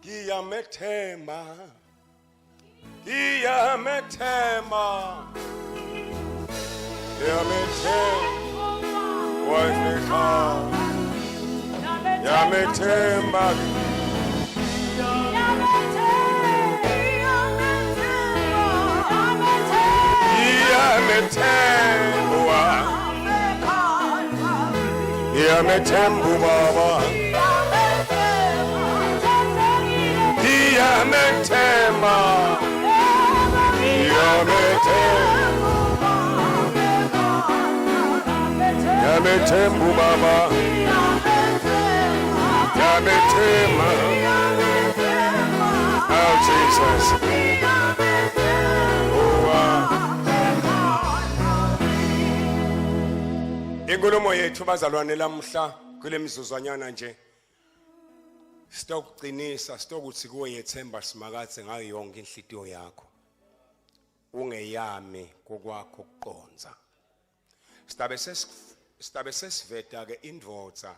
Ngiyamethemba. Ngiyamethemba. Ngiyamethemba. Wafika. Ngiyamethemba. Ngiyamethemba. Ngiyamethemba ubaba. Ngiyamethemba. Ngiyamethemba. Ngiyamethemba ubaba. Ngiyamethemba. Oh Jesus. Oh. Inkulumo yethu bazalwane lamhla kule mizuzwanyana nje sitokuqinisa sitokuthi kuwe yethemba simakathe ngayo yonke inhlitiyo yakho ungeyami kokwakho kuqonza sitabe sitabe sesiveta ke indvodza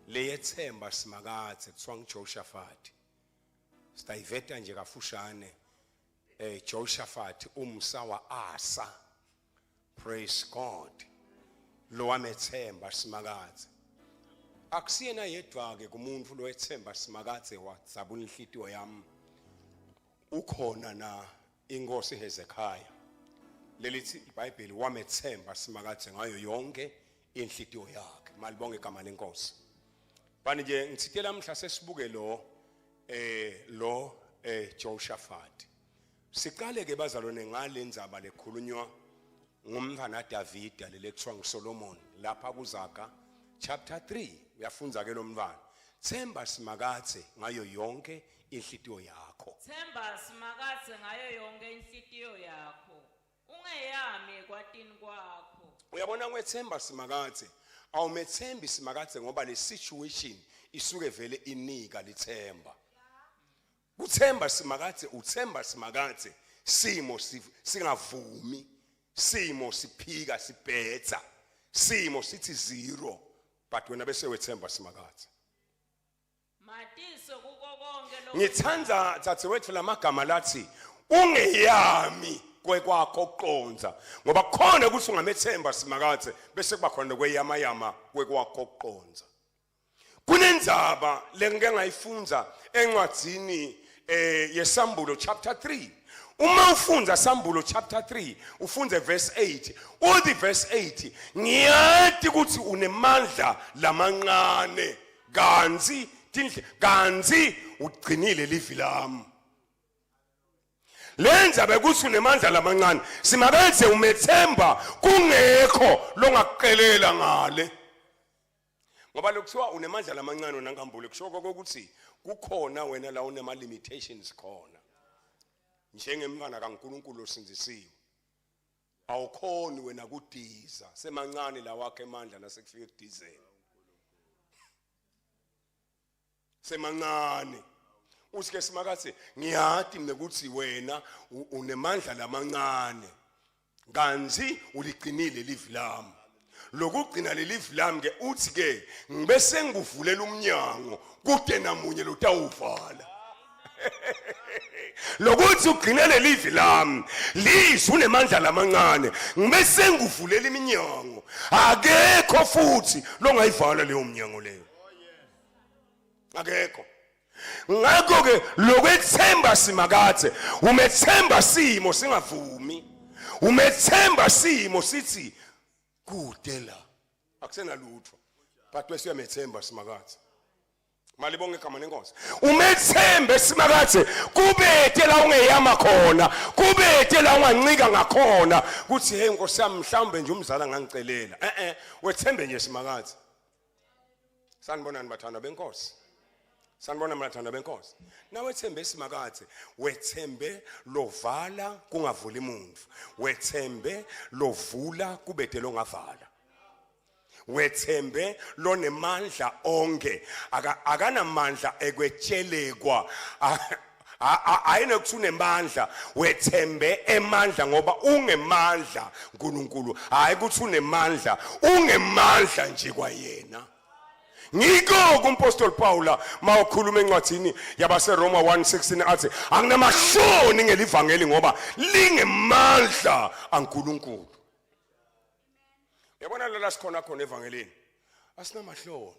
leyethemba simakathe kuthiwa nguJoshaphat sitayiveta nje kafushane eh Jehoshaphat umsa wa Asa praise God lo wamethemba simakadze akusiyena yedwa ke kumuntu loyethemba simakadze wadzabula inhlitiyo yami ukhona na inkosi Hezekiah lelithi iBhayibheli wamethemba simakadze ngayo yonke inhlitiyo yakhe malibonge igama lenkosi bani nje ngithite lamhla sesibuke lo eh lo eh Jehoshaphat siqale ke bazalwane ngale ndzaba lekhulunywa ngumntwana Davida lelekuthiwa nguSolomon lapha kuZaga chapter 3 uyafunza ke lo mntwana themba simakathe ngayo yonke inhlitiyo yakho Themba simakathe ngayo yonke inhlitiyo yakho ungeyami ekwatini kwakho uyabona kwethemba simakathe awumethembi simakathe ngoba le situation isuke vele inika lithemba kuthemba simakathe uthemba simakathe simo singavumi simo siphika sibhetha simo sithi zero but wena bese wethemba simakathe Matise kuko konke lokhu. Ngithanda thathewethu lamagama lathi ungeyami kwekwakho ukuqonda ngoba kukhona ukuthi ungamethemba simakathe bese kuba khona kweyamayama kwekwakho ukuqonda kunendzaba lengike ngayifunza encwadzini eh yesambulo chapter 3 uma ufunza sambulo chapter 3 ufunze verse 8 uthi verse 8 ngiyati ukuthi unemandla lamancane kanti tindle kanti ugcinile livi lami lenza bekuthi unemandla lamancane simakenze umethemba kungekho longakuqelela ngale ngoba lokuthiwa unemandla lamancane wena nkambule kusho kokuthi kukhona wena la unema limitations khona njengemntwana kaNkuluNkulu osindisiwe awukhoni wena kudiza semancane la wakhe emandla nasekufika ekudizeni semancane uthi ke simakathi ngiyati mina ukuthi wena unemandla lamancane kanti uligcinile livi lami lokugcina lelivi lami ke uthi ke ngibe sengikuvulela umnyango kude namunye lotawuvala lokuthi ugcine lelivi lami lizwi unemandla lamancane ngibe senguvulela iminyango akekho futhi longayivala leyo mnyango leyo akekho ngakho ke lokwethemba simakathe umethemba simo singavumi umethemba simo sithi kude la akusenalutho but bese uyamethemba simakathe Malibonge igama lenkosi. Umethembe simakathe kubethe la ungeyama khona, kubethe la ungancika ngakhona kuthi hey nkosi yami mhlawumbe nje umzala ngangicelela. Eh eh wethembe nje simakathe. Sanibonani bathandwa benkosi. Sanibona mlathanda benkosi. Nawethembe simakathe, wethembe lovala kungavuli muntu. Wethembe lovula kubede longavala. Wethembe lonemandla onke. Akanamandla ekwetshelekwa. Ayinokuthi unemandla, wethembe emandla ngoba ungemandla uNkulunkulu. Hayi ukuthi unemandla, ungemandla nje kwayena. Ngiko kumpostoli Paula mawukhuluma encwadini yabaseRoma 1:16 athi anginamahloni ngelivangeli ngoba lingemandla aNkulunkulu. Yabona la sikhona khona evangelini asinamahloni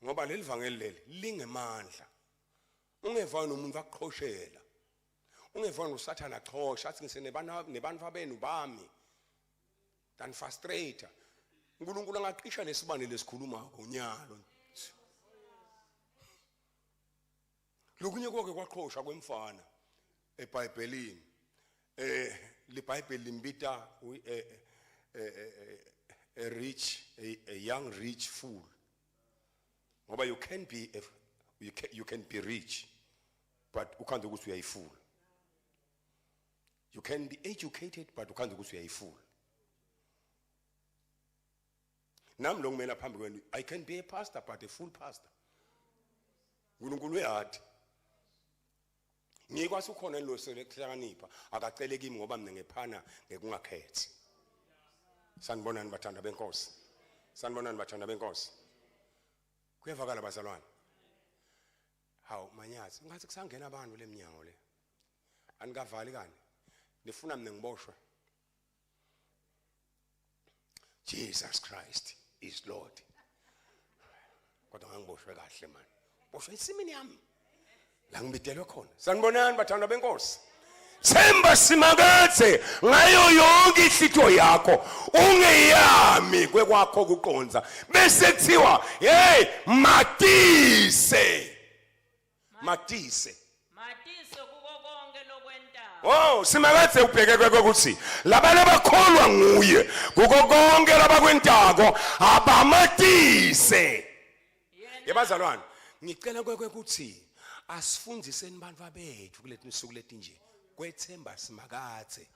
ngoba leli vangeli leli lingemandla. Ungeva nomuntu akuqhoshela. Ungeva noSathana achosha athi ngisenebantu abenu bami. Dan frustrate. uNkulunkulu angaqisha lesibane lesikhulumako nyalo. Lokunye kwake kwaqhosha kwemfana eBhayibhelini. Eh liBhayibheli limbita eh, eh, eh, a rich a, a young rich fool. Ngoba you can be a, you can, you can be rich but ukhanda ukuthi uyayifula. You can be educated but ukhanda ukuthi uyayifula. Nami lo ngimela phambi kwenu I can be a pastor but a full pastor. uNkulunkulu uyati. Ngikwazi ukhona lo sekuhlakanipha akacele kimi ngoba mina ngephana ngekungakhethi. Sanibonani bathanda benkosi. Sanibonani bathanda benkosi. Kuyevakala bazalwane. Hawu manyathi ngathi kusangena abantu leminyango le. Anikavali kani? Nifuna mina ngiboshwe. Jesus Christ is Lord. Kodwa ngangiboshwe kahle man. Boshwe ensimini yami. La ngibidelwe khona. Sanibonani bathandwa benkosi. Themba simakathe ngayo yonke inhlitho yakho ungeyami kwekwakho kuqonza bese kuthiwa hey matise matise Matise kuko konke lokwentayo. Oh simakathe ubheke kwekuthi laba labakholwa nguye kuko konke labakwentako abamatise Yena yebazalwane ngicela kwekuthi asifundiseni abantu abethu kuleti nsuku letinje kwethemba simakathe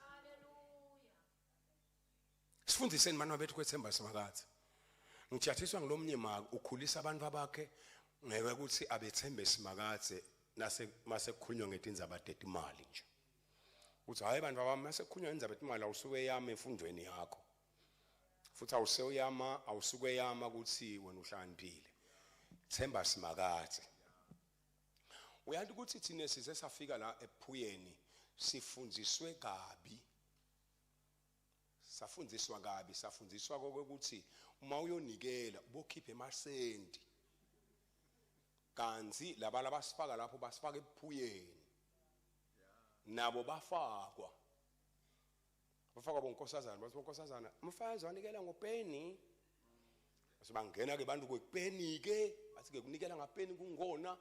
sifundiseni abantu bethu kwethemba simakathe ngijathiswa ngilomnye maka ukhulisa abantu abakhe ngeke ukuthi abethembe simakathe nase mase kukhulunywa ngetindzaba tetimali nje uthi hayi bantu abami mase kukhulunywa ngendzaba yetimali awusuke yami emfundweni yakho futhi awuseyama awusuke yama ukuthi wena uhlakaniphile themba simakathe uyazi ukuthi thina size safika la ephuyeni sifundziswe kabi safundiswa kabi safundiswa kokuthi uma uyonikela ubokhipha emasenti kanti laba labasifaka lapho basifaka ebuphuyeni nabo bafakwa bafakwa bonkosazana bathi bonkosazana umfazi wanikela ngopeni base bangena ke bantu kwekupeni ke bathi ke kunikela ngapeni kungona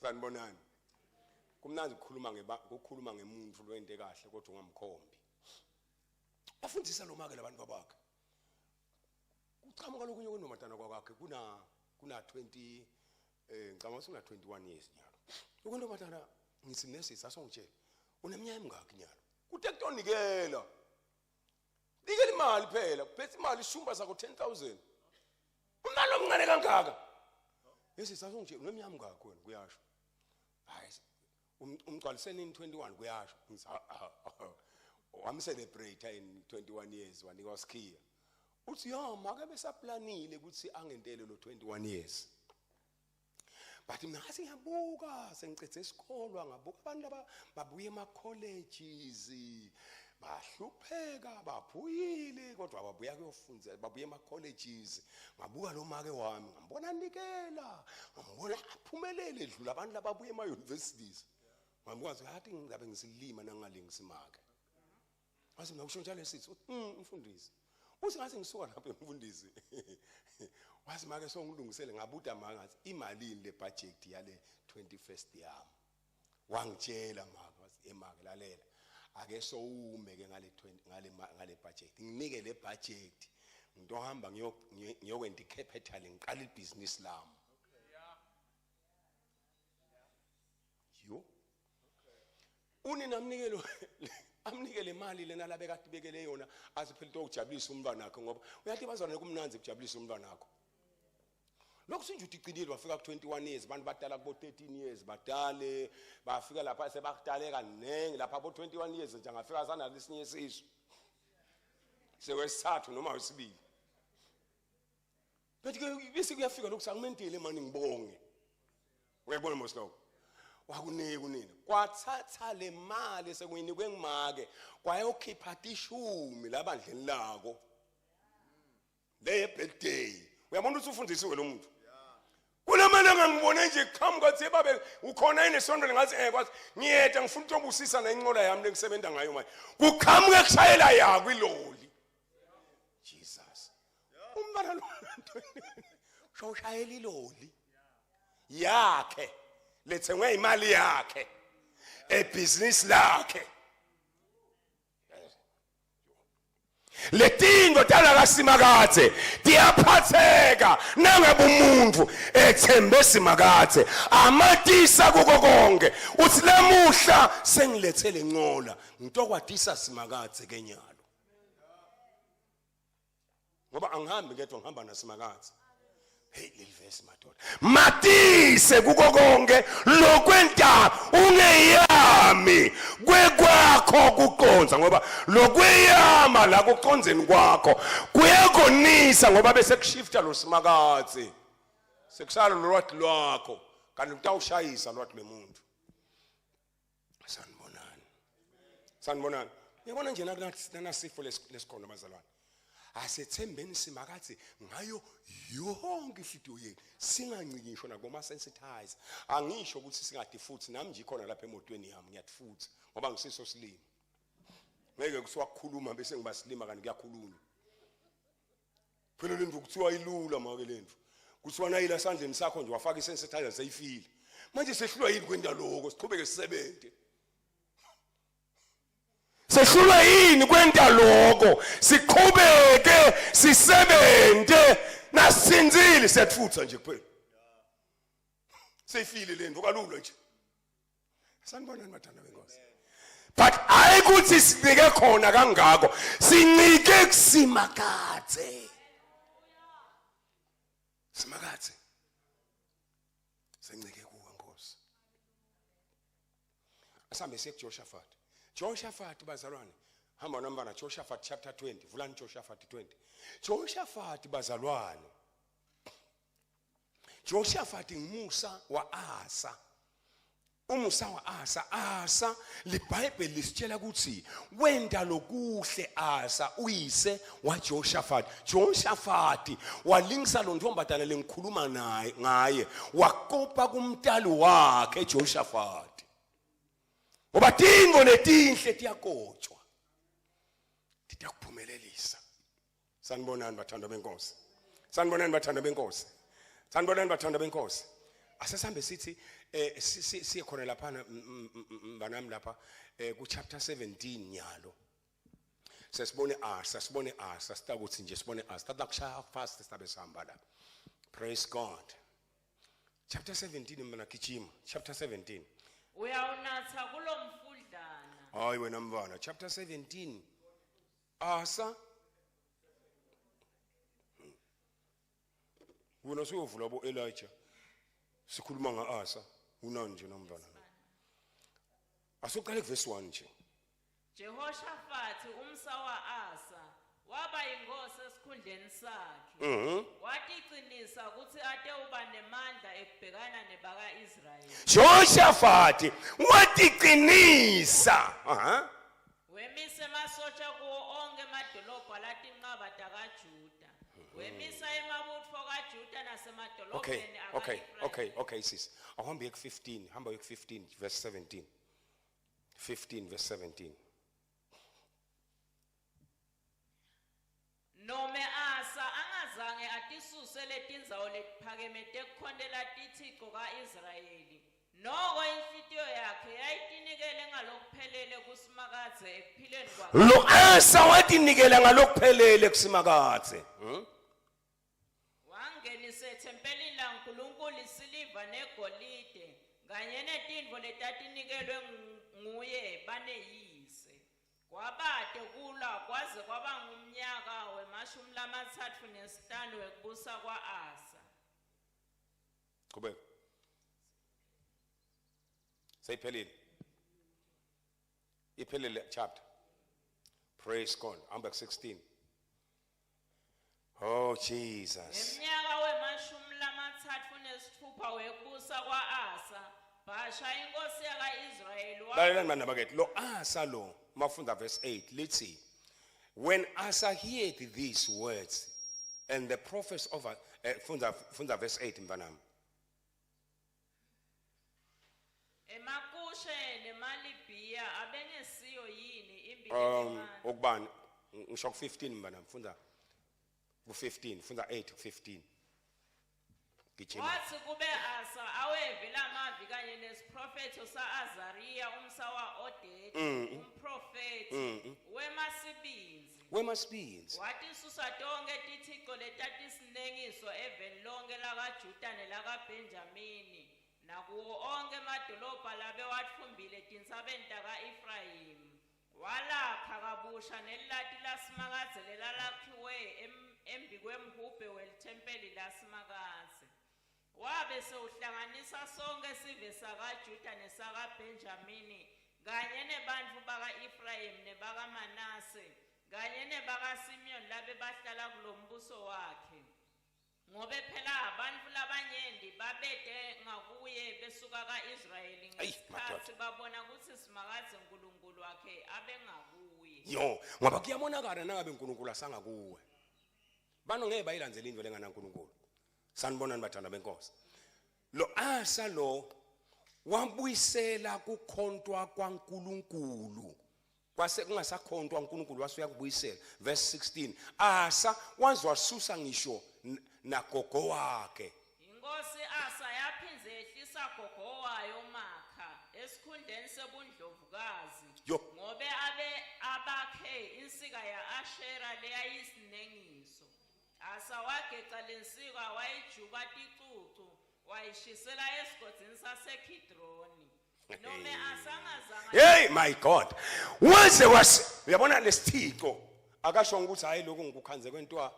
sanibonani kumnandi ukukhuluma ngeba ukukhuluma ngemuntu lwente kahle kodwa ungamkhombi bafundisa lo make labantu babakhe kuqhamuka lokunye kwenomatana kwakhe kuna kuna 20 eh ngicabanga ukuthi una 21 years nyalo ukuntomatana ngithi nesisi asongitshela uneminyaka emingaki nyalo kute kutonikela nikela imali phela kuphethe imali ishumba sako 10000 umntana omncane kangaka yesi sasongitshela uneminyaka emingaki wena kuyasho hayi umgcwaliseni in 21 kuyasho wamcelebrate in 21 years wanikwa sikhiya uthi yo make besaplanile ukuthi angentele lo 21 years but mina ngathi ngiyabuka sengicede isikolwa ngabuka abantu laba babuye ema colleges bahlupheka baphuyile kodwa babuya kuyofunda babuye ema colleges ngabuka lo make wami ngambona nikela ngambona aphumelele edlula abantu lababuye ema universities ngamkwazi ngathi ngizabe ngisilima nangalingisi make Wathi mina usho njalo sithi mfundisi. Uthi ngathi ngisuka lapha emfundisi. Wathi make songilungisele ngabuta mama ngathi imalini le budget yale 21st yami. Wangitshela mama wathi emake lalela. Ake sowume ke ngale 20 ngale ngale budget. Nginike le budget. Ngitohamba ngiyokwenda icapital ngiqala ibhizinisi lami. Yo. Unina amnikelo amnikele imali lena labekade ibekele yona athi phela into yokujabulisa umntwana wakhe ngoba uyathi bazalwane kumnanzi ukujabulisa umntwana wakho. Lokhu sinje uthi iqinile bafika ku 21 years abantu badala kubo 13 years badale bafika lapha sebakudale kaningi lapha bo 21 years nje angafika sanalo isinye isisu. Sewesithathu noma wesibili. But ke bese kuyafika lokhu sangimentile mani ngibonge. Uyakubona mos lokho. Wakunika unina. Kwathatha le mali sekuyinikwe ngimake kwayokhipha tishumi labandleni lako. Le birthday. Uyabona ukuthi ufundisiwe lo muntu. Kunamalanga ngibone nje qhamuka kwathi babe ukhona yini esontweni ngathi eh kwathi ngiyeda ngifuna ukubusisa nenqola yami lengisebenza ngayo manje. Kuqhamuka kushayela yakho iloli. Jesus. Umntwana lo shoshayela iloli yakhe lethengwe imali yakhe ebhizinisi lakhe. Letinto talakasimakadze tiyaphatheka nangabe umuntu ethembe simakadze amatisa kuko konke uthi lamuhla sengilethe lencola ngitokwatisa simakadze kenyalo ngoba angihambi ngedwa ngihamba nasimakadze. Hey leli verse madoda, matise kuko konke lokwenta ungeyami kwekwakho kuqonza, ngoba lokweyama la kuqonzeni kwakho kuyakonisa, ngoba bese kushifta lo simakadze sekusala lolwati lwakho kanti kutawushayisa lwati lwemuntu. Sanibonani, sanibonani. Uyabona nje nakunasifo lesikhona bazalwane, asethembeni simakadze ngayo yonke inhliziyo yethu, singanciki ngisho nakuboma sensitizer. Angisho ukuthi singadi futhi, nami nje ikhona lapha emotweni yami ngiyadifutha ngoba ngisiso silima, ngeke kusiwa kukhuluma bese ngiba silima kanti kuyakhulunywa. Phela lento kuthiwa ilula make lento kuthiwa nayila esandleni sakho nje wafaka isensitizer seyifile. Manje sehlulwa yini kwenta lokho, siqhubeke sisebenze? Sehlulwa yini kwenta lokho, siqhubeke sisebenze? Nasinzile siyatfutha nje kuphela, seyifile lento kalula nje. Sanibonani bathanda benkosi. But hayi ukuthi sinike khona kangako, sinike kusimakadze. Simakadze sencike kuwe Nkosi. Asambe siye kuJoshaphat. Joshaphat bazalwane, hamba nambana Joshaphat chapter 20, vulani Joshaphat 20. Joshaphat bazalwane, Joshaphat ngumusa waAsa. Umusa waAsa, Asa liBhayibheli lisitshela ukuthi wenda lokuhle Asa uyise waJoshaphat. Joshaphat walingisa lo ntombazana lengikhuluma naye ngaye, wakopa kumtali wakhe Joshaphat. Ngoba tingo letinhle tiyakotshwa. Tiyakuphumelelisa. Sanibonani bathandwa benkosi. Sanibonani bathandwa benkosi. Sanibonani bathandwa benkosi. Asesihambe sithi eh siye khona lapha mbanami lapha eh ku chapter 17 nyalo. Sesibone asa, sibone asa, sitakuthi nje sibone asa. Tata kushaya fast sibe sihamba la. Praise God. Chapter 17 mina gijima. Chapter 17. Uyawunatha kulomfudlana. Hayi wena mfana, chapter 17. Asa wena usuyovula bo Elijah, sikhuluma ngaAsa unani nje nomntwana. Asuqale kuverse 1 nje. Jehoshafati umsa wa-Asa waba yinkosi esikhundleni sakhe. Waticinisa kutsi atewuba nemandla ekubhekana nebaka-Israyeli. Jehoshafati watiqinisa. Aha. Wemisa emasotja kuwo onkhe emadolobha latinqaba takaJuda. Wemisa emabutfo kaJuda Okay, nasemadolobheni okay, aka-Efrayimi. okay, okay sis. Awuhambe uye ku-15, hamba uye ku-15 verse 17. 15 verse 17. Nome Asa angazange atisuse letindzawo letiphakeme tekukhontela tithico ka-Israyeli, noko inhlitiyo yakhe yayitinikele ngalokuphelele kuSimakadze ekuphileni kwakhe. Lo Asa watinikela ngalokuphelele kuSimakadze. Wangenisa ethempelini laNkulunkulu isiliva negolide kanye netintfo letatinikelwe nguye baneyise. Kwabate kulwa kwaze kwaba ngumnyaka wemashumi 35 wekubusa kwa-Asa. Qhubeka. Seyiphelile. Iphelile chapter. Praise God. Hamba ku 16. Oh Jesus. Ngeminyaka lamatsatfu nesitfupha wekubusa kwa-Asa, Bhasha inkhosi yaka-Israyeli wa- Lalelani bana bakithi, lo Asa lo mafunda verse 8 lithi, when Asa heard these words and the prophets over, fundza verse 8 mfanami. EmaKushe nemaLibhiya abengesiyo yini imbili Ukubani ngisho ku 15 mfanami, fundza ku 15, fundza 8 ku 15. Gijima. Watsi kube Asa aweve lamavi kanye nesiprofetho sa-Azariya umsa wa-Odedi umprofethi wemasibindzi. Wemasibindzi. Watisusa tonkhe tithico letatisinengiso eveni lonke lakaJuda nelakaBhenjamini nakuwo onkhe emadolobha labewatfumbile etintsabeni taka-Efrayimu. Walakha kabusha nelilati laSimakadze lelalakhiwe embikwemhubhe welithempeli laSimakadze. Wabe sewuhlanganisa sonkhe sive sakaJuda nesakaBhenjamini kanye nebantfu baka-Efrayimu nebakaManase kanye nebakaSimeyoni labebahlala kulombuso wakhe. Ngobe phela bantfu labanyenti babete ngakuye besuka ka-Israyeli Ayi, ngesikhatsi madoda. babona kutsi Simakadze Nkulunkulu wakhe abengakuye. Yo, ngoba kuyabonakala nangabe uNkulunkulu asangakuwe. Bano ngeke bayilandzele into lengana uNkulunkulu. Sanibonani bathanda benkosi. Lo Asa lo wabuyisela kukhontwa kwaNkulunkulu. Kwase kungasakhontwa uNkulunkulu, wase uyakubuyisela. Verse 16, Asa waze wasusa ngisho nagogo wakhe. Inkosi Asa yaphindze yehlisa gogo wayo Makha esikhundleni sebundlovukazi. Yo. Ngobe abe abakhe insika ya-Ashera leyayisinengiso. Asa wageca lensika, wayijuba ticucu, wayishisela esigodzini saseKidroni. Nome asangazanga Hey my God. Waze was uyabona lesithixo akasho ukuthi hayi, lokhu ngikukhanze kwentwa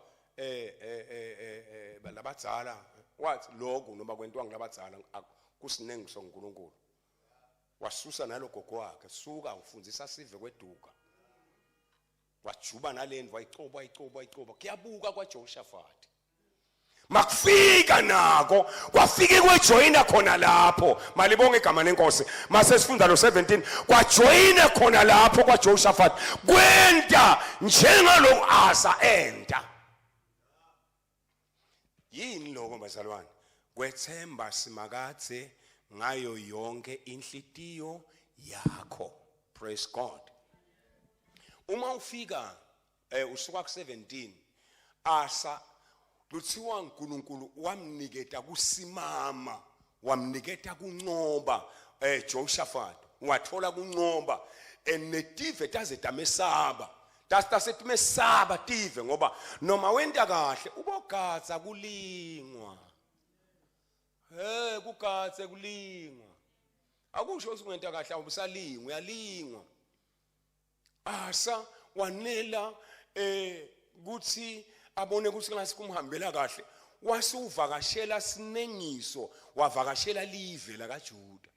labadzala, wathi lokhu noma kwentwa ngilabadzala kusinengi soNkulunkulu. Wasusa nalogogo wakhe, suka ufundisa sive kweduka. Wajuba nalendlu, wayicoba, wayicoba, wayicoba. Kuyabuka kwaJehoshaphat. Makufika nako kwafike kwejoyina khona lapho, malibonge igama lenkosi. Mase sifunda lo 17, kwajoyina khona lapho kwaJehoshaphat, kwenta njengaloku Asa enta. Yini lokho bazalwane? Kwethemba Simakadze ngayo yonke inhlitiyo yakho. Praise God. Uma ufika usuka ku 17, Asa luthiwa uNkulunkulu wamniketa kusimama, wamniketa kuncoba. Jehoshaphat wathola kuncoba enetive taze tamesaba, tasetimesaba tive, ngoba noma wenta kahle ubogadza kulingwa. Kugadze kulingwa akusho ukuthi ungenta kahle awusalingwa, uyalingwa. Asa wanela kuthi abone ukuthi ngase kumhambela kahle, wasuvakashela sinengiso, wavakashela live lakaJuda,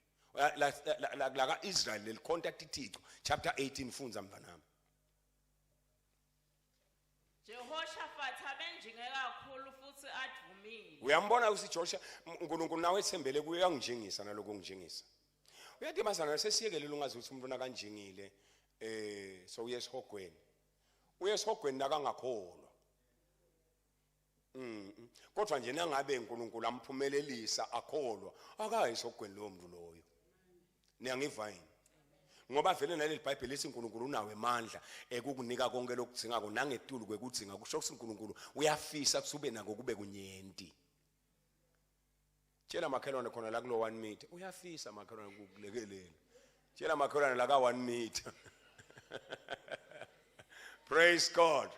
la kaIsrael lelikhonta tithico. Chapter 18, fundza mntanami. Jehoshaphat abenjinge kakhulu futhi advumile. Uyambona ukuthi Joshua uNkulunkulu nawe ethembele kuye, uyanginjingisa naloku ngijingisa. Uyathi bazalwane, sesiyekele ungazi ukuthi umuntu nakanjingile so uye esihogweni, uye esihogweni nakangakholwa. Kodwa nje nangabe uNkulunkulu amphumelelisa akholwa, akayi esihogweni lowo muntu loyo. Niyangiva yini? Ngoba vele naleli Bhayibheli lithi uNkulunkulu unawo emandla ekukunika konke lokudzingako nangetulu kwekudzinga. Kusho ukuthi uNkulunkulu uyafisa ukuthi ube nako kube kunyenti. Tshela makhelwane khona la kulo 1 meter, uyafisa makhelwane kukulekelela. Tshela makhelwane la ka 1 meter. Praise God.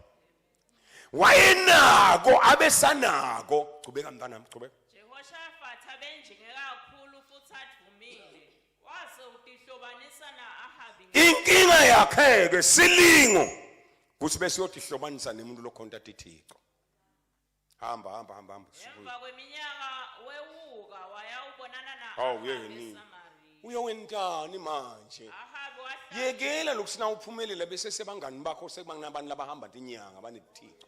Wayenako, abesanako. Chubeka mntanami, chubeka. Jehoshaphat abenjinge kakhulu futhi advumile. Wase utihlobanisa na-Ahabi. Inkinga yakhe ke silingo kuthi bese uyotihlobanisa nemuntu lokhonta tithixo. Hamba, hamba, hamba, hamba. Emva kweminyaka wewuka wayawubonana Hawu, na-Ahabi yini? eSamariya. Uyowentani manje? Ahabi wahlala Yekela lokuthi na uphumelele bese sebangani bakho sekubangabantu labahamba tinyanga banetithixo.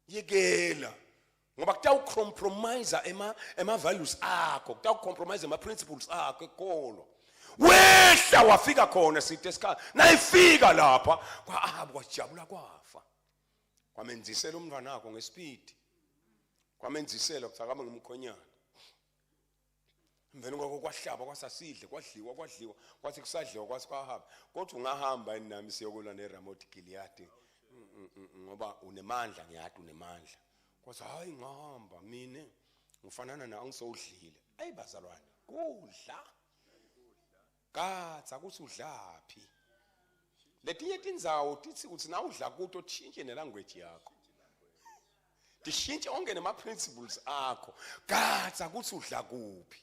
Yekela. Ngoba kutawucompromise ema ema values akho, kutawucompromise ema principles akho ekukholwa. Wehla wafika khona sithe esikhathi. Nayifika lapha kwa-Ahabu kwajabula kwafa. Kwamenzisela umntwana wakho ngespeed. Kwamenzisela ukuthi akabe ngumkhonyana. Emveni kwakho kwahlaba kwasasidle kwadliwa kwadliwa kwathi kusadliwa kwathi kwahamba kodwa ungahamba yini nami siyokulwa neRamoti Gilead mm, mm, mm, ngoba unemandla ngiyati unemandla kwathi hayi ngahamba mina ngifanana na angisowudlile ayi bazalwane kudla katsa kuthi udlaphi letinye tindzawo tithi uthi nawudla kuto tshintshe nelanguage yakho tishintshe onke nema-principles akho katsa kuthi udla kuphi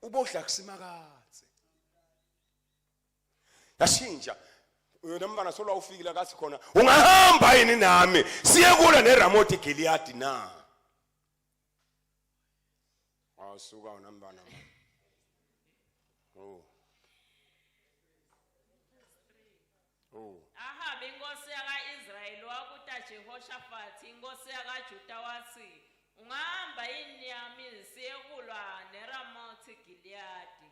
ubodla kusimakadze yashintsha yona mntwana solo awufikile kathi khona ungahamba yini nami siye kula neramoti giliyadi na Awusuka wena mntwana. Oh. Oh. Ahabi inkosi yaka-Israyeli wakuta Jehoshafati inkosi yakaJuda wathi, Ungahamba yini yami siyekulwa neRamothi Gileyadi?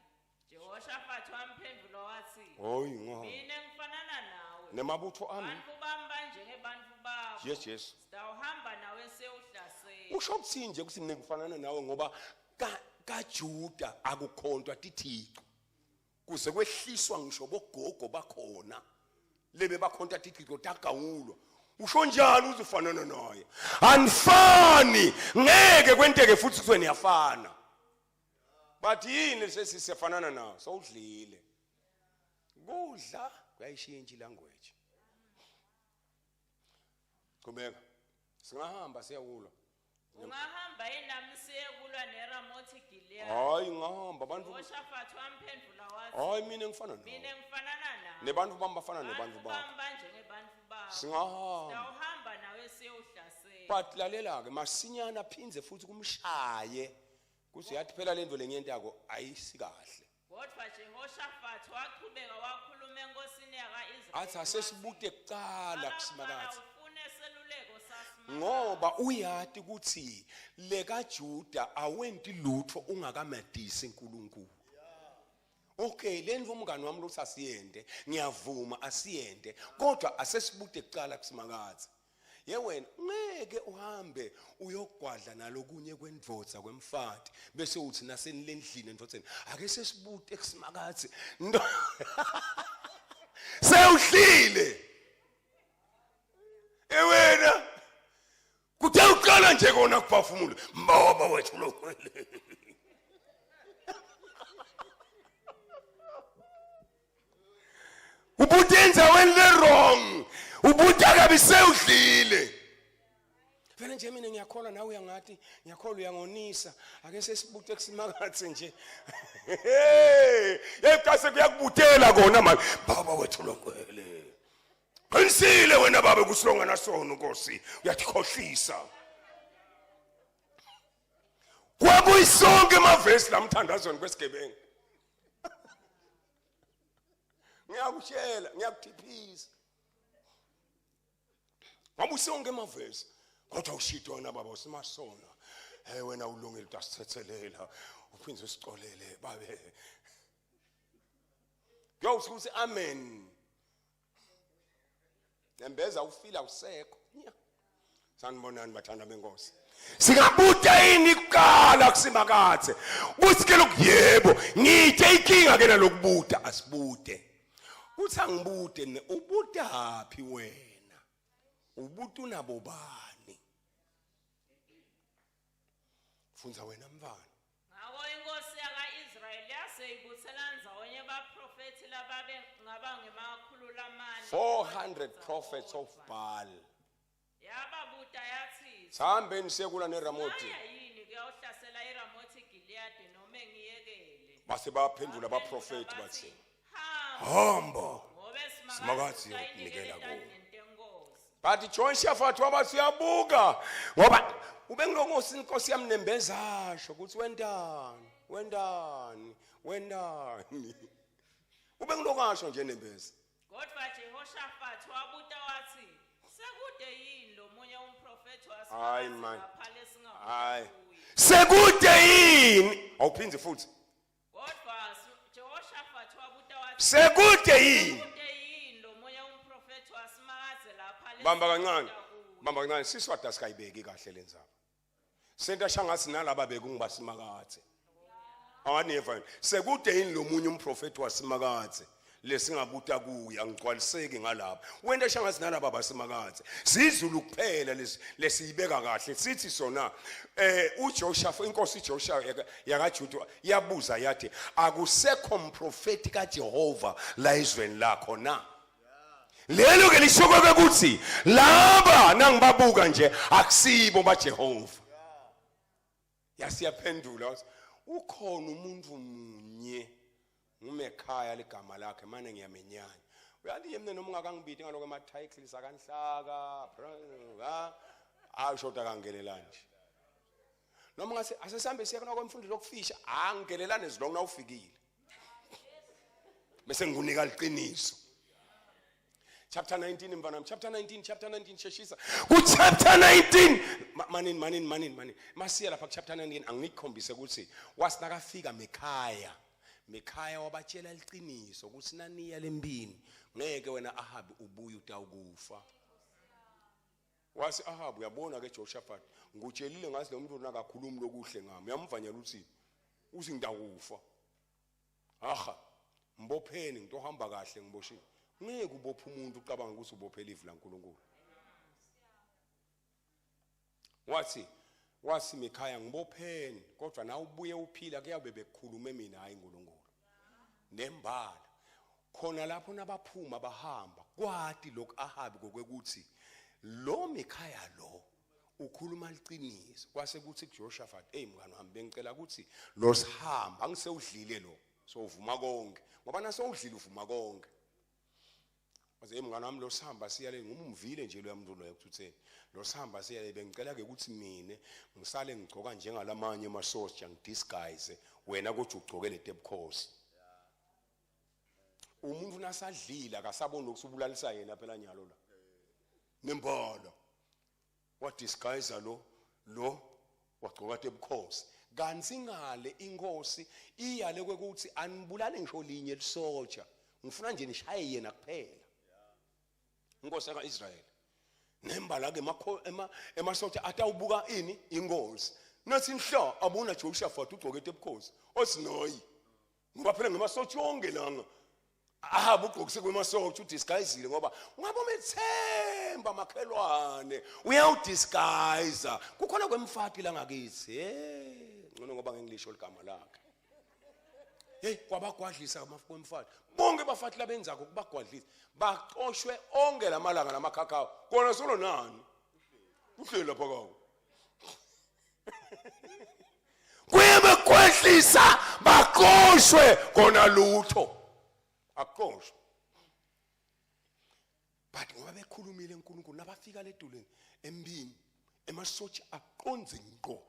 Jehoshafati wamphendvula watsi, Hoyi ngoba. Mine ngifanana nawe. Nemabutho ami. Bantfu bami banjengebantfu bakho. Yes, yes. Sitawuhamba nawe siyewuhlasela. Usho ukuthini nje ukuthi mina ngifanana nawe ngoba ka kaJuda akukhontwa tithixo. Kuze kwehliswa ngisho bogogo bakhona. Lebe bakhonta tithixo tagawulwa. Usho njalo uze ufanana naye. Anifani ngeke kwenteke futhi kuthiwe niyafana. Bathi yini sesisefanana nawo sowudlile. Kudla kuyayishintsha ilanguage. Qhubeka. Singahamba siyawulwa. Ungahamba yini nami siye kulwa neRamothi Gilead? Hayi ngihamba abantu. Jehoshafati wamphendvula wathi, Hayi mina ngifana nawe. Mina ngifanana nawe. Nebantu bami bafana nebantu Bantfu bakho. bami banjengebantfu bakho. Singahamba. Sitawuhamba nawe siyewuhlasela. But lalela ke masinyana phindze futhi kumshaye Kuthi yathi phela lento lengiyentako ayisikahle. Kodvwa Jehoshafati wachubeka wakhuluma enkosini yaka-Israyeli. Athi asesibute kucala kuSimakadze. Ufune seluleko saSimakadze. Ngoba uyati ukuthi lekaJuda awenti lutho ungakamadisi uNkulunkulu. Okay, lento umngani wami lothi asiyende, ngiyavuma asiyende, kodwa asesibute kucala kuSimakadze. Ye wena ngeke uhambe uyogwadla nalokunye kwendvodza kwemfati bese uthi nasenilendlini endvodzeni ake sesibute kusimakadze sewuhlile ewena kuthe uqala nje kona kuphafumula mbaba wethu lo ubuta endaweni le-wrong ubuta kabi sewudlile vele nje mina ngiyakholwa nawe uyangathi ngiyakholwa uyangonisa ake sesibute kusimakathe nje hey kase kuyakubutela kona manje baba wethu longcwele qinisile wena baba kusilongana sona nkosi uyathikhohlisa kwakuyisonke emavesi lamthandazweni kwesigebengu ngiyakutshela ngiyakuthiphisa ngoba usonke emavesi kodwa ushito wena baba usimasona hey wena ulungile utasithethelela uphinde usicolele babe kuyawuthi ukuthi amen nembeza ufila usekho sanibonani bathanda benkosi singabuta yini kuqala kusimakathe kuthi ke lokhu yebo ngithe inkinga ke nalokubuta asibude uthi angibude mina ubutaphi wena ubuta unabo bani fundza wena mfana Ngako inkhosi yaka-Israyeli yase ibutsela ndzawonye baphrofethi lababe ngaba ngemakhulu lamane. 400 prophets of Baal. Yababuta yatsi, Sihambeni siyekula neRamoti. Ngaya yini kuyawuhlasela iRamothi Gileyadi nome ngiyekele? Base baphendula abaprofethi bathi, Hamba, Hamba. ngobe Simakadze Simakadze uyokunikela utayinikela kuwe. etandleni tenkosi. But Jehoshaphat wabathi uyabuka ngoba ubengilongosi inkosi yamnembezasho ukuthi wentani wentani wentani ubengilokasho nje nembeza Kodvwa Jehoshaphat wabuta watsi, Sekude yini lomunye umphrofethi? umprofethi Hayi, waSimakadze man. lapha lesingabuta Hayi. kuye? Sekude yini? Awuphindi futhi. Kodvwa Jehoshaphat wabuta watsi, Sekude yini? Kute yini lomunye umprofethi waSimakadze lapha Bamba kancane. lesingabuta kuye? Bamba kancane. Siswati asikayibeki kahle lendzaba. Senta shangathi nalaba bekungibasimakadze. Awaniva yini? Sekude yini lomunye umprofeti wasimakadze lesingabuta kuye angigcwaliseki ngalapha. Wenta shangathi nalaba basimakadze. Sizulu kuphela lesiyibeka kahle sithi sona eh uJosha inkosi Josha yakaJuda yabuza yathi akusekho mprofeti kaJehova la ezweni lakho na? Lelo ke lisho ukuthi laba nangibabuka nje akusibo baJehova. Yasiyaphendula wathi ukhona umuntu munye ngumekhaya ligama lakhe mane ngiyamenyanya. Uyathi nje mina noma ungakangibiti ngaloko ama titles akanhlaka ha ashoda kangenela nje. Noma ngase asesihambe siye kuna kwemfundo lokufisha angenelane zilonga nawufikile. Bese ngikunika liqiniso. Chapter 19 mfana wami chapter 19 chapter 19 sheshisa ku chapter 19 manini manini manini manini masiya lapha ku chapter 19 anginikhombise ukuthi wasinakafika Mikhaya Mikhaya wabatshela liqiniso ukuthi naniya lempini ngeke wena Ahabi ubuye utawukufa wasi Ahabi uyabona ke Jehoshaphat ngikutshelile ngathi lo muntu nakakhulumi lokuhle ngami uyamvanyela uthi uthi ngitakufa Aha, mbopheni ngitohamba kahle ngiboshiwe. Ngeke ubophe umuntu ucabanga ukuthi ubophela ivi laNkulunkulu. Wathi wathi Mikhaya ngibopheni kodwa nawe ubuye uphila kuyabe bekukhulume mina hayi uNkulunkulu. Nembala khona lapho nabaphuma bahamba kwati lokhu Ahabi kokwekuthi lo Mikhaya lo ukhuluma liqiniso kwase kuthi kuJoshaphat hey mngani wami bengicela ukuthi lo sihamba angisewudlile lo sowuvuma konke ngoba nasewudlile uvuma konke waze hey mngani wami lo sihamba siya le ngumumvile nje lo muntu loyo ekuthutheni lo sihamba siya le bengicela ke ukuthi mina ngisale ngigcoka njengalamanye amasoja ngidisguise wena kodwa ugcoke letebukhosi umuntu nasadlile akasaboni lokusubulalisa yena phela nyalo la nembala wadisguise lo lo wagcoka tebukhosi kanti ngale inkosi iyale kwekuthi anibulale ngisho linye lisoja ngifuna nje nishaye yena kuphela inkosi yakaIsrayeli nembala ke emasoja atawubuka ini inkosi nathi nhla abona Jehoshaphat ugcoke tebukhosi osinoyi ngoba phela ngemasotsha onke langa ahabe ugqokise kwemasotsha udisguisile ngoba ungabe umethemba makhelwane uyawudisguise kukhona kwemfati la ngakithi hey ngcono ngoba ngingilisho ligama lakhe hey kwabagwadlisa kwemfati bonke abafati labenzako kubagwadlisa baxoshwe onke lamalanga lamakhakhawo kona solo nani uhleli lapha kawo kuyebekhwehlisa baxoshwe kona lutho akuxoshwe but ngoba bekhulumile uNkulunkulu nabafika leduleni empini emasotsha aqonze ngqo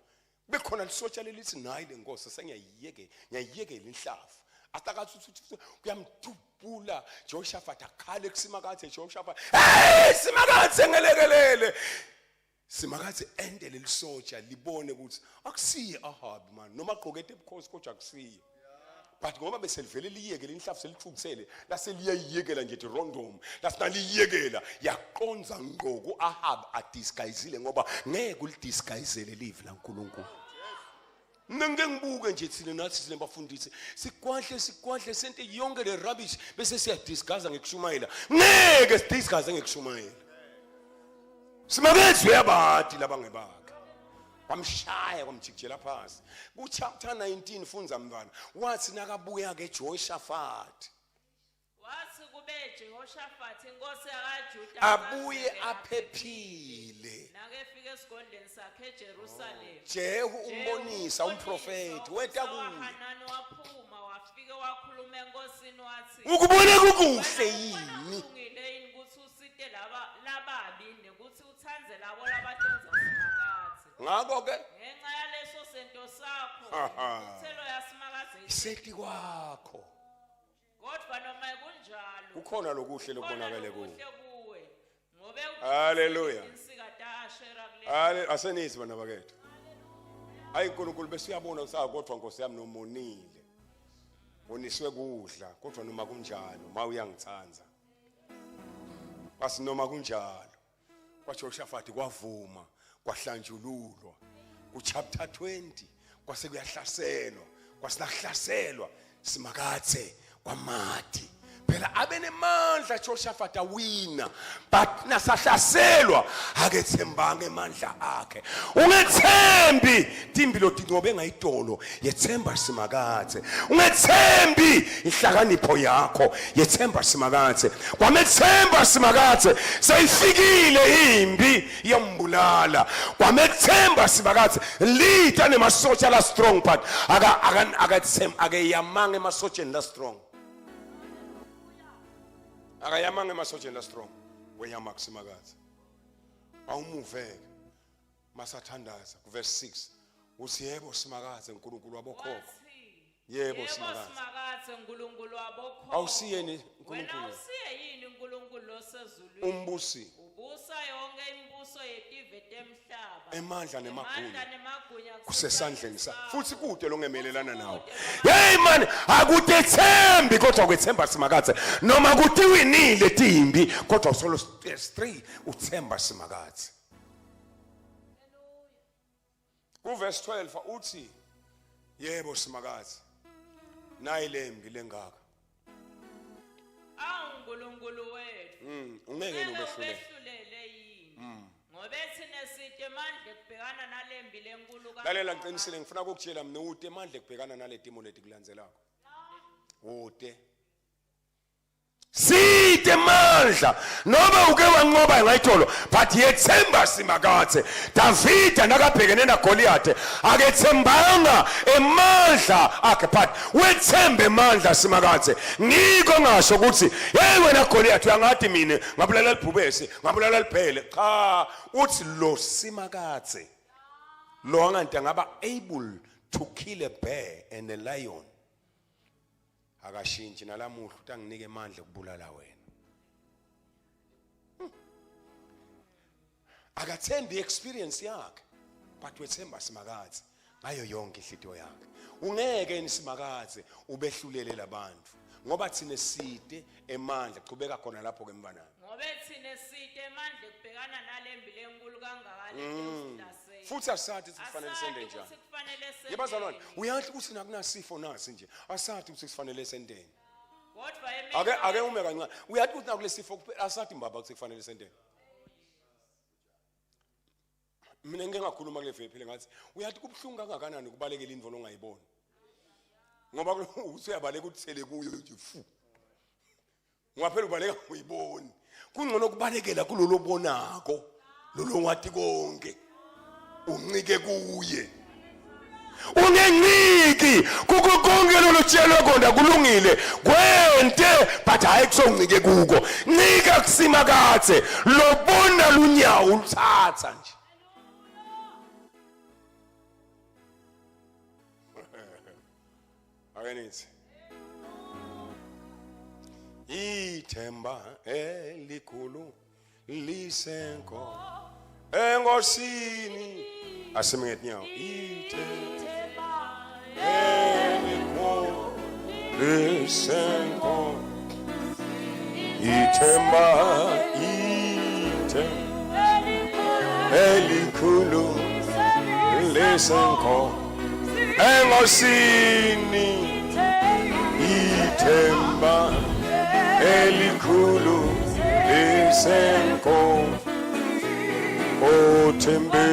bekhona lisotsha lelithi nayi lenkosi sengiyayiyeke ngiyayiyekela inhlavu atakathi kuyamdubula Jehoshaphat akhale kusimakathe Jehoshaphat hey simakathe ngelekelele Simakathe ende lelisotsha libone ukuthi akusiye Ahab man noma agqokete ebukhosi kodwa akusiye but ngoba beselivele liyekele inhlafu selithukuthele laseliyayiyekela nje rondom lasinaliyekela yaqonza ngqo ku-ahab adisguisile ngoba ngeke ulidisguisele livi lankulunkulu mina ngike ngibuke nje thina nathi thina bafundisi sigwadle sigwadle sente yonke le rubbish bese siyadisgaza ngekushumayela ngeke sidisgaze ngekushumayela simakezwe yabadi labangebakhe kwamshaya kwamjikijela phansi ku-chapter 19 funza mntwana wathi nakabuya-ke Jehoshaphat Wathi kube Jehoshaphat inkosi yakaJuda abuye aphephile nakefika esigodlweni sakhe eJerusalema. Jehu umbonisa umprofeti weta kuye Hanani waphuma wafike wakhuluma enkosini wathi ukubona kukuhle yini kulungile yini ukuthi usite laba lababi nekuthi utsandze labo labatondza Simakadze. ngakho ke Ngenxa yaleso sento sakho Aha. intukuthelo yaSimakadze iseti kwakho Kodwa noma kunjalo kukhona lokuhle khona lokubonakele kuwe lokuhle kuwe ngobe Hallelujah. insika ta na-Ashera kule Ale asenithi bana bakethu. Hayi uNkulunkulu bese uyabona ukuthi ah kodwa Nkosi yami nomonile. Woniswe kudla kodwa noma kunjalo ma uyangithanda. Basi noma kunjalo. KwaJehoshafati kwavuma kwahlanjululwa. Ku chapter 20 kwase kuyahlaselwa kwasinakuhlaselwa simakathe kwamati phela abe nemandla Jehoshaphat awina but nasahlaselwa akethembanga emandla akhe ungethembi timbilo tincobe ngayitolo yethemba simakathe ungethembi inhlakanipho yakho yethemba simakathe kwamethemba simakathe seyifikile imbi iyambulala kwamethemba simakathe lita nemasotsha la strong but aka aka akathemba akeyamanga emasotsheni la strong akayamanga emasotsheni la strong weyama kusimakathe awumuveke masathandaza kuverse 6 uthi yebo simakathe uNkulunkulu wabokhokho Yebo Simakadze. Simakadze Nkulunkulu wabokhokho. Awusiyeni Wena uNkulunkulu. awusiye yini uNkulunkulu losezulwini? Umbusi. Ubusa yonke imibuso yetive temhlaba. Emandla nemagunya. Emandla nemagunya Kusesandleni sakho. sakho. Futhi kude longemelelana nawe. Hey man, akutethembi kodwa kwethemba Simakadze. Noma kutiwinile timbi kodwa usolo 3 uthemba Simakadze. Kuverse 12 uthi yebo Simakadze nayi lembi lengaka. Awu Nkulunkulu wethu. Ungeke Ngeke ubehlulele. ubehlulele yini? Ngobe thina site emandla ekubhekana nalembi lenkulu kangaka. Lalela ngiqinisile ngifuna ukukutshela mina ute emandla ekubhekana naletimo leti kulandzelako. Ute. Site mandla noma uke wanqoba ngayitolo but yethemba simakathe Davida nakabhekene naGoliath akethembanga emandla akhe but wethembe emandla simakathe ngiko ngasho ukuthi hey wena Goliath uyangathi mina ngabulala libhubesi ngabulala libhele cha uthi lo simakathe lo anganti angaba able to kill a bear and a lion akashintshi nalamuhla uthi anginike amandla okubulala wena hmm. Akathembi experience yakhe but wethemba simakadze ngayo yonke inhlitiyo yakhe ungeke yini simakadze ubehlulele labantu ngoba thina side emandla qhubeka khona lapho ke mbanami Ngobe thina side emandla ekubhekana nalembi lenkulu kangaka letosihlasela. Futhi asathi ukuthi kufanele sende Asati njani ukuthi kufanele senteni. Yebazalwane uyazi ukuthi nakunasifo nasi nje asathi ukuthi kufanele senteni Kodwa emini Ake ake ume kancane uyathi ukuthi nakulesifo kuphela asathi mbaba ukuthi kufanele senteni Mina ngike ngakhuluma kule veki phela ngathi uyathi kubuhlungu kangakanani ukubalekela into ongayiboni ngoba usuyabaleka uthele kuyo nje fu ngoba phela ubaleka uyiboni kungcono ukubalekela kulolo bonako lolo wathi konke uncike kuye ungenciki kuko konke lolutshelwe kona kulungile kwente but hayi kusongincike kuko ncika kusimakathe lobona lunyawo uluthatha nje ake nithi ithemba elikhulu lisenko enkosini asime ngetinyawo ithemba elikhulu lisenko ithemba ithemba elikhulu lisenko enkosini ithemba elikhulu lisenko othembe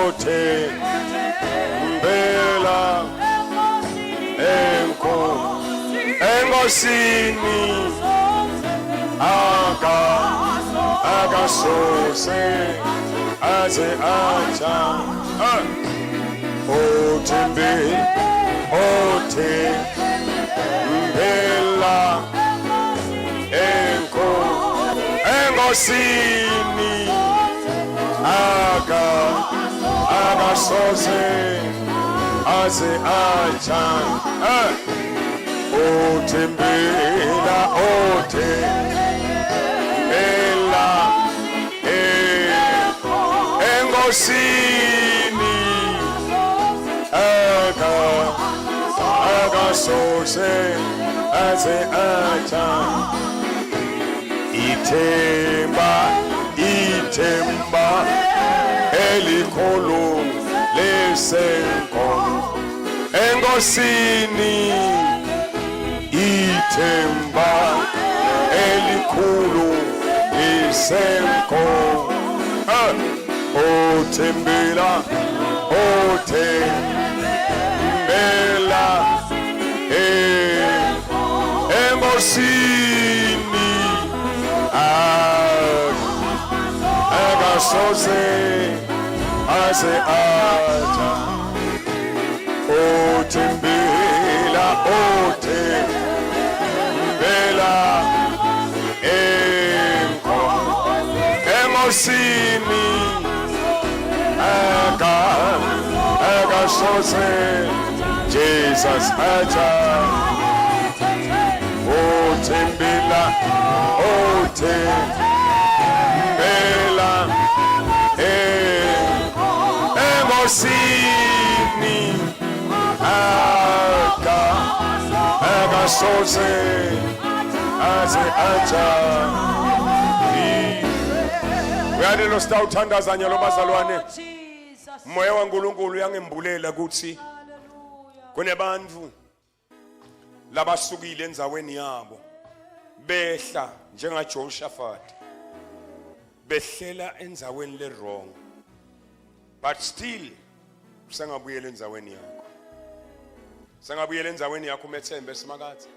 othembela enko enkosini aka akasose aze acha ah. Othembe othembela enko enkosini aka akasoze aze acha eh. Othembela othembela eh. Enkosini aka akasose aze acha ithemba ithemba elikhulu lesenkomo enkosini ithemba elikhulu lisenko ah, othembela othembela eh, enkosini ah, akasoze aze aja othembela othembela enko enkosini aka akasoze Jesus aja othembela othembela enkosini aka akasoze aze aja uyalelo sitawuthandaza nyalo bazalwane Jesus. moya waNkulunkulu uyangembulela ukuthi Hallelujah. kunebantu labasukile endzaweni yabo behla njengaJoshaphat behlela endzaweni le wrong but still usengabuyela endzaweni yakho sengabuyela endzaweni yakho umethembe simakathe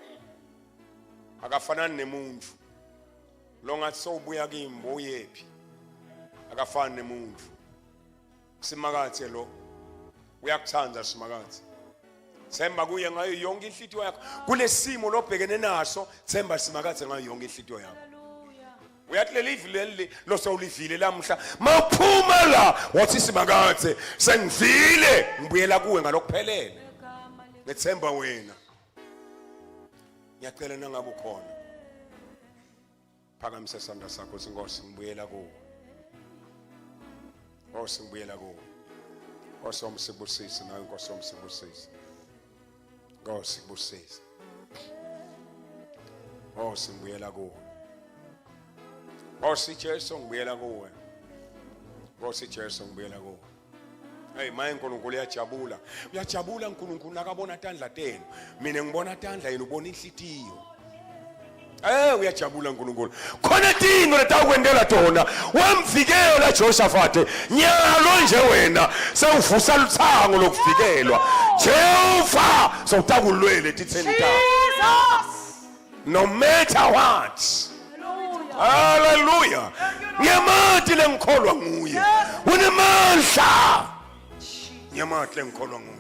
akafanani nemuntu lo ngathi sowubuya kimi bowuyephi akafani nemuntu simakathe lo uyakuthanda simakathe themba kuye ngayo yonke inhlitiyo yakho kulesimo lobhekene naso themba simakathe ngayo yonke inhlitiyo yakho uyathi leli livi leli losewulivile lamuhla mawuphuma la wathi simakathe sengivile ngibuyela kuwe ngalokuphelele ngethemba wena ngiyacela nangabe ukhona phakamisa isandla sakho uthi nkosi ngibuyela kuwe nkosi ngibuyela kuwe nkosi wami sikubusise nawe nkosi wami sikubusise nkosi kubusise nkosi ngibuyela kuwe nkosi Jesu ngibuyela kuwe nkosi Jesu ngibuyela kuwe Hey maye uNkulunkulu uyajabula. Uyajabula uNkulunkulu nakabona tandla tenu. Mina ngibona tandla yena ubona inhlitiyo. Eh uyajabula uNkulunkulu. Khona tinto letawukwentela tona. Wamvikela Jehoshaphat. Nyalo nje wena sewuvusa luthango lokuvikelwa. Jehova sewutakulwele titheni takho. Jesus. No matter what. Hallelujah. Ngiyamati lengikholwa nguye. Unemandla. Ngiyamati lengikholwa nguye.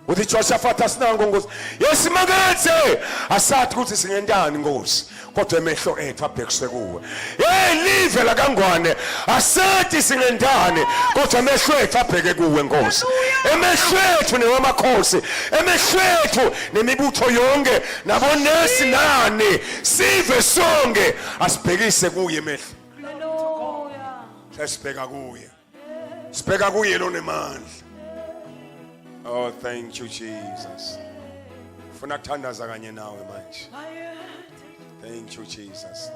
Uthi Jehoshaphat asinango Nkosi. Yesimakethe asathi ukuthi singentani Nkosi. Kodwa emehlo ethu abhekiswe kuwe. Hey live la kaNgwane asathi singentani kodwa emehlo ethu abheke kuwe Nkosi. Emehlo ethu newamakhosi. Emehlo ethu nemibutho yonke nabonesi nani sive sonke asibhekise kuye emehlo Hallelujah. sesibheka kuye sibheka kuye lonemandla oh thank you jesus funa kuthandaza kanye nawe manje thank you jesus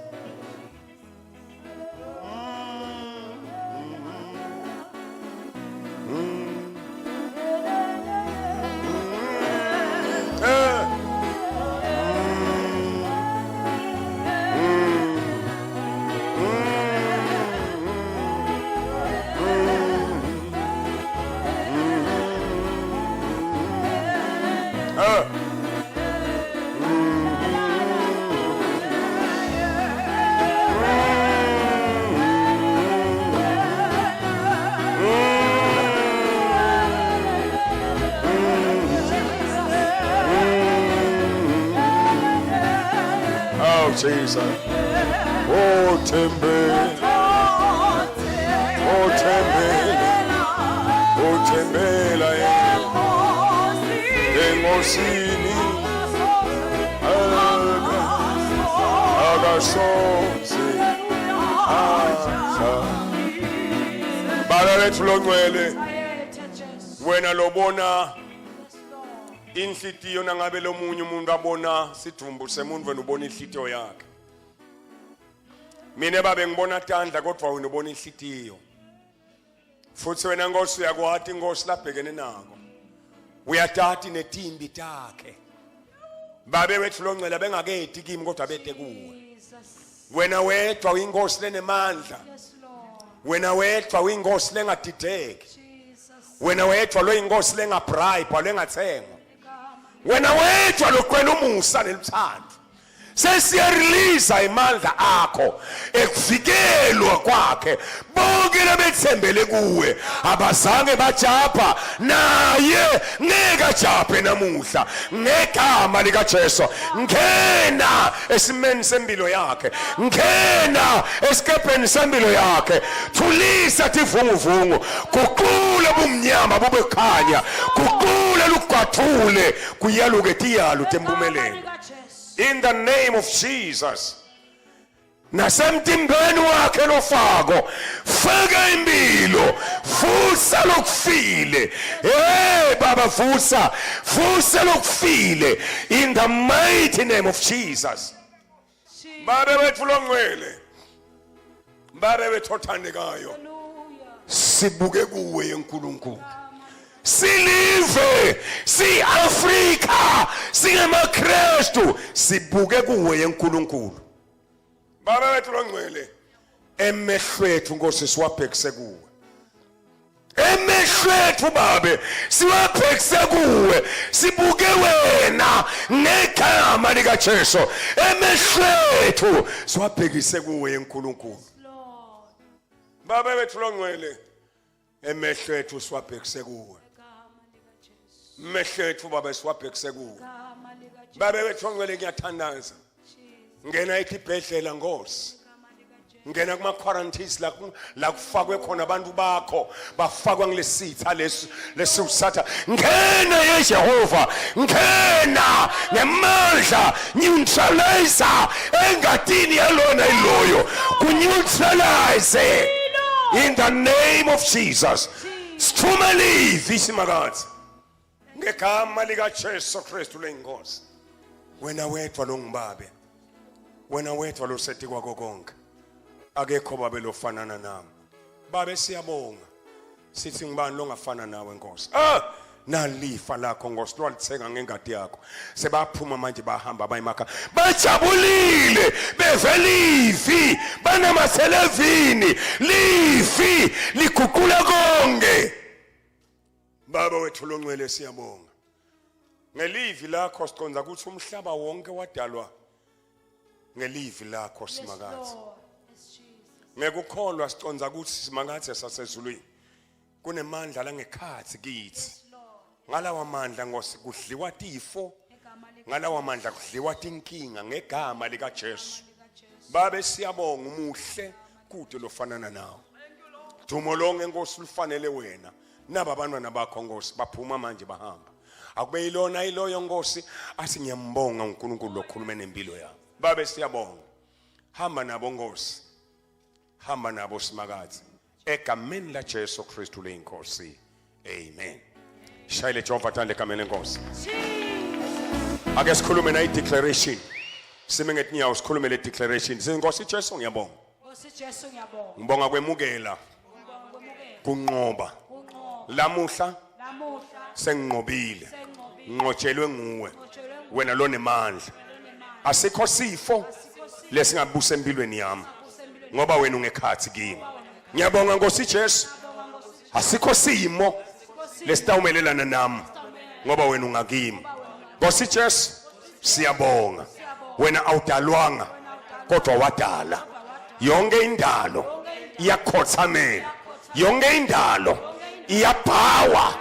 Oh, Jesus. Oh, Tembe. Oh, Tembe. Oh, Tembe. Engosini. Akasoze. Aza. Baba wethu longcwele Bayethe Jesu. wena lobona Yes, Lord. inhlitiyo nangabe lomunye umuntu abona sidvumbu semuntu wena ubona inhlitiyo yakhe mina babe ngibona tandla kodwa wena ubona inhlitiyo futhi wena nkosi uyakwati inkosi labhekene nako uyatati netimbi takhe babe wethu longcwele bengaketi kimi kodwa bete kuwe Jesus. wena wedwa uyinkosi lenemandla Yes, Lord. wena wedwa uyinkosi lengadideki Jesus. wena wedwa loyinkosi lengabribe lengathengwa Igama. wena wedwa loqwela umusa neluthando sesiyareleasa imandla akho ekuvikelwa kwakhe bonke labethembele kuwe abazange bajabha naye ngeke ajabhe namuhla ngegama likaJesu ngena esimeni sempilo yakhe ngena esikebheni sempilo yakhe thulisa tivunguvungu guqula bumnyama bube khanya guqula lugwathule kuyaluke tiyalu tempumelelo in the name of Jesus nasemtimbeni wakhe lofako faka impilo vusa lokufile hey baba vusa vusa lokufile in the mighty name of Jesus babe wethu longcwele babe wethu othandekayo sibuke kuwe yenkulunkulu silive siAfrika singemaKristu sibuke kuwe yenkulunkulu baba wethu longcwele emehlo ethu Nkosi siwabhekise kuwe emehlo ethu babe siwabhekise kuwe sibuke wena ngegama likaJesu emehlo ethu siwabhekise kuwe yenkulunkulu baba wethu longcwele emehlo ethu siwabhekise kuwe mehlo ethu baba siwabhekise kuwe babe wethu ongcwele ngiyathandaza ngena ekibhedlela nkosi ngena kuma quarantines la la kufakwe khona abantu bakho bafakwa ngilesitha lesi lesiwusatha ngena yeJehova ngena ngemandla neutralize engatini yalona iloyo kuneutralize in the name of Jesus sithume livi simakathe ngegama likaJesu Kristu lenkosi wena wedwa longibabe wena wedwa loseti kwako konke akekho babe lofanana nami babe siyabonga sithi ngibani longafana nawe nkosi ah nalifa lakho nkosi lwalithenga ngengadi yakho sebaphuma manje bahamba bayimakha bajabulile beve livi banamathelevini livi liguqula konke baba wethu longcwele siyabonga ngelivi lakho siconza ukuthi umhlaba wonke wadalwa ngelivi lakho simakathe ngekukholwa siconza ukuthi simakathe sasezulwini kunemandla langekhatsi kithi ngalawa mandla ngosi kudliwa tifo ngalawa mandla kudliwa tinkinga ngegama likaJesu babe siyabonga umuhle kude lofanana nawe dumo lonke nkosi lufanele wena naba abantwana bakho nkosi baphuma manje bahamba akube yilona iloyo nkosi athi ngiyambonga uNkulunkulu lokhulume nempilo yami babe siyabonga hamba nabo nkosi hamba nabo simakadze egameni la Jesu Kristu leyinkosi amen shayile Jehova thande egameni lenkosi ake sikhulume na i-declaration sime ngetinyawo sikhulume le declaration sinkosi Jesu ngiyabonga Nkosi Jesu ngiyabonga ngibonga kwemukela Ngibonga kwemukela kunqoba kunqoba lamuhla lamuhla senginqobile senginqobile nqotshelwe nguwe nqotshelwe nguwe wena lonemandla asikho sifo lesingabusa empilweni yami ngoba wena ungekhathi kimi ngiyabonga nkosi Jesu asikho simo lesitawumelelana nami ngoba wena ungakimi nkosi Jesu siyabonga wena awudalwanga kodwa wadala yonke indalo iyakhothamela yonke indalo iyabhawa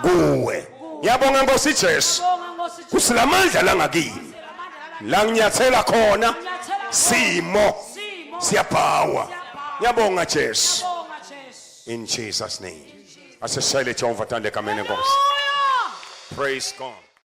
kuwe ngiyabonga nkosi Jesu kusilamandla langakimi la nginyathela khona simo siyabhawa ngiyabonga Jesu in Jesus name asishayele Jehova thande egameni lenkosi praise God.